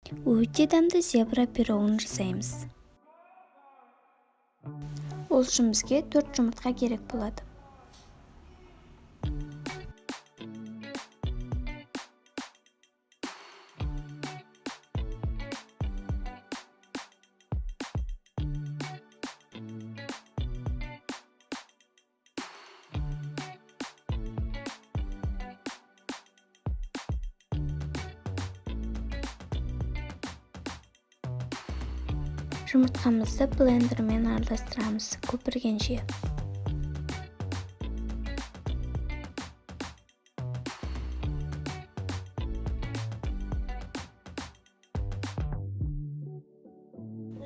Өте дәмді зебра пирогын жасаймыз. Ол үшін бізге 4 жұмыртқа керек болады. Жұмыртқамызды блендермен араластырамыз көпіргенше.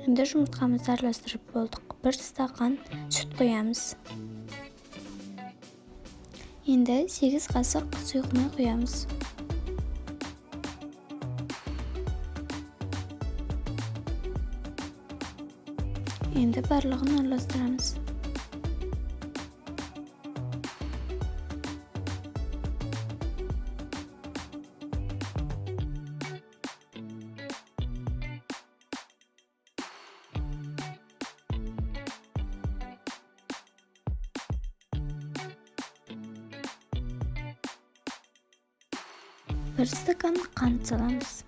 Енді жұмыртқамызды араластырып болдық. 1 стақан сүт құямыз. Енді 8 қасық сұйық май құямыз. Енді барлығын араластырамыз. 1 стакан қант саламыз.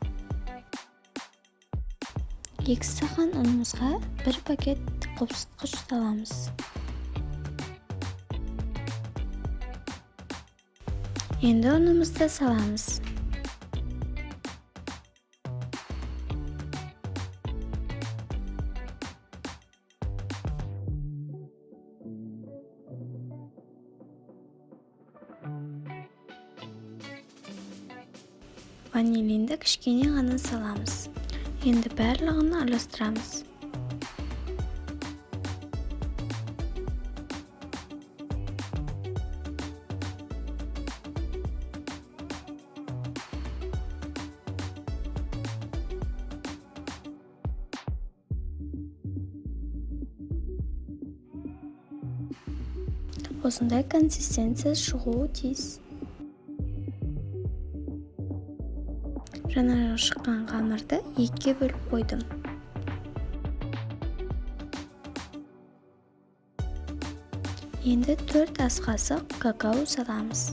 2 стақан ұнымызға 1 пакет қопсытқыш саламыз. Енді ұнымызды саламыз. Ванилинді кішкене ғана саламыз. Енді барлығын араластырамыз. Осындай консистенция шығуы тиіс. Жаңа шыққан қамырды 2-ге бөліп қойдым. Енді 4 ас қасық какао саламыз.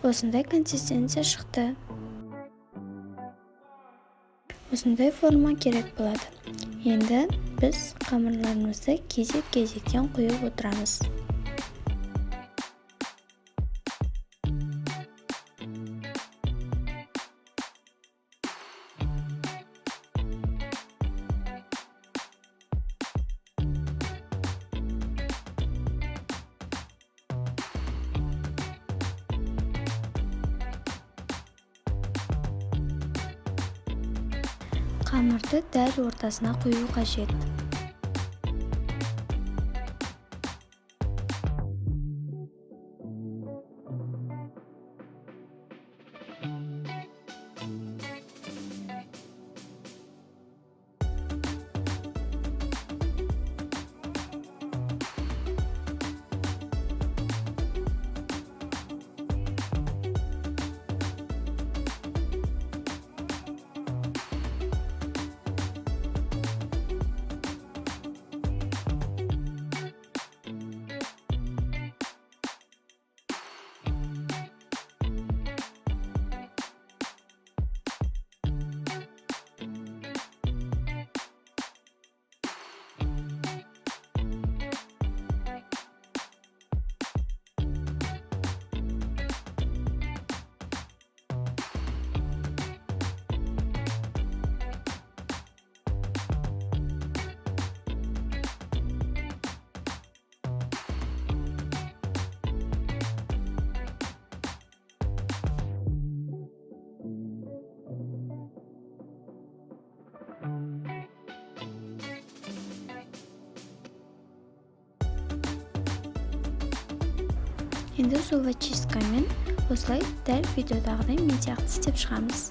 Осындай консистенция шықты. Осындай форма керек болады. Енді біз қамырларымызды кезек-кезектен құйып отырамыз. Қамырды дәл ортасына құю қажет. Енді зубочисткамен Осылай дәл видеодағыдай мен сияқты істеп шығамыз.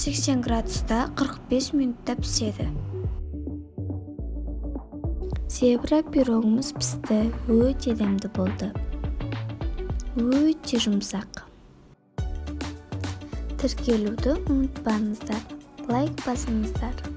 180 градуста 45 минутта піседі. Зебра пирогымыз пісті, өте дәмді болды, өте жұмсақ. Тіркелуді ұмытпаңыздар, лайк басыңыздар.